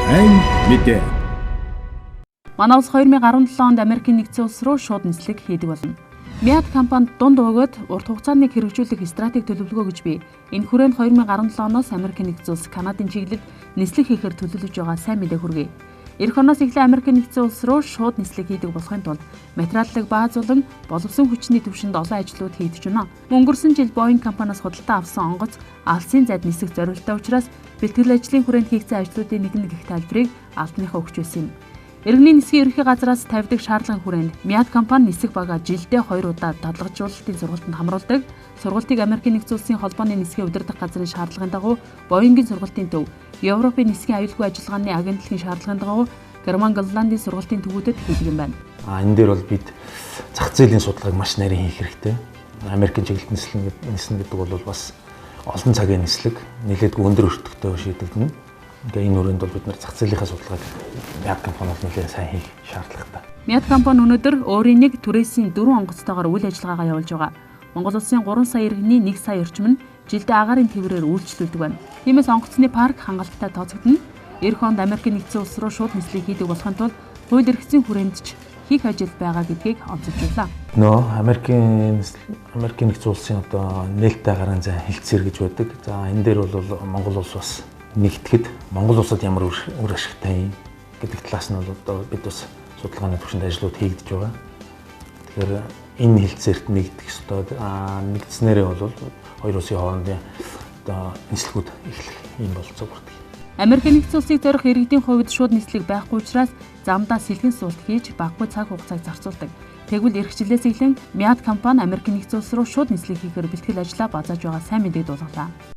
Сайн мэдээ. Манай улс 2017 онд Америкийн нэгдсэн улс руу шууд нислэг хийдэг болно. Миад компанид дунд өгөөд урт хугацааны хэрэгжүүлэх стратеги төлөвлөгөө гэж бий. Энэ хүрээнд 2017 оноос Америкийн нэгдсэн улс Канадын чиглэлд нислэг хийхээр төлөвлөж байгаа сайн мэдээ хүргэе. Ирэх оноос эхлэн Америкийн нэгдсэн улс руу шууд нислэг хийдэг болохын тулд материаллык бааз болон боловсон хүчний түвшинд олон ажлууд хийгдэж байна. Өнгөрсөн жил Boeing компаниас худалдан авсан онгоц алсын зайд нисэх зорилттой учраас бэлтгэл ажлын хүрээнд хийгдсэн ажлуудын нэг нь гэх тайлбарыг албаныхаа өгч байсан юм. Иргэний нисгийн ерөнхий газраас тавьдаг шаардлагын хүрээнд Миад компани нисэх багаа жилдээ 2 удаа дадлагжуулалтын сургалтанд хамруулдаг. Сургалтыг Америкийн нэгдсэн улсын холбооны нисгийн удирдах газрын шаардлагын дагуу Боингийн сургалтын төв, Европын нисгийн аюулгүй ажиллагааны агентлагийн шаардлагын дагуу Герман, Голландын сургалтын төвүүдэд хийдэг юм байна. Энэ дээр бол бид зах зээлийн судалгааг маш нарийн хийх хэрэгтэй. Америкийн чиглэлд нислэг гэдэг бол бас олон цагийн нислэг, нэлээдгүй өндөр өртөгтэй шийдэгдэнэ. Тэгээ энэ өрөөнд бол бид нар зах зээлийнхаа судалгааг Миад компани бол нэлээд сайн хийх шаардлагатай. Миад компани өнөөдөр өөрийн нэг түрээсийн 4 онгоцтойгоор үйл ажиллагаагаа явуулж байгаа. Монгол улсын 3 сая иргэний 1 сая орчим нь жилдээ агаарын тээврээр үйлчлүүлдэг байна. Тиймээс онгоцны парк хангалттай тооцогдоно. Ирэх онд Америкийн нэгдсэн улс руу шууд нислэг хийдэг болохын тулд хууль эрх зүйн хүрээнд ч хийх ажил байгаа гэдгийг онцолж байлаа. Нөө Америкийн нэгдсэн улсын одоо нээлттэй агаарын зай хэлцээр гэж байдаг. За энэ дээр бол Монгол улс бас нэгтгэхэд Монгол улсад ямар үр ашигтай юм гэдэг талаас нь бол одоо бид бас судалгааны түвшинд ажлууд хийгдэж байгаа. Тэгэхээр энэ хэлцээрт нэгдэх ёстой. Нэгдснээрээ бол хоёр улсын хоорондын одоо нислэгүүд эхлэх юм бололцоо бүрдэх. Америкийн нэгдсэн улсыг зорих иргэдийн хувьд шууд нислэг байхгүй учраас замдаа сэлгэн суулт хийж багагүй цаг хугацааг зарцуулдаг. Тэгвэл ирэх жилээс эхлэн Миад компани Америкийн нэгдсэн улс руу шууд нислэг хийхээр бэлтгэл ажлаа базааж байгаа сайн мэдээг дуулгалаа.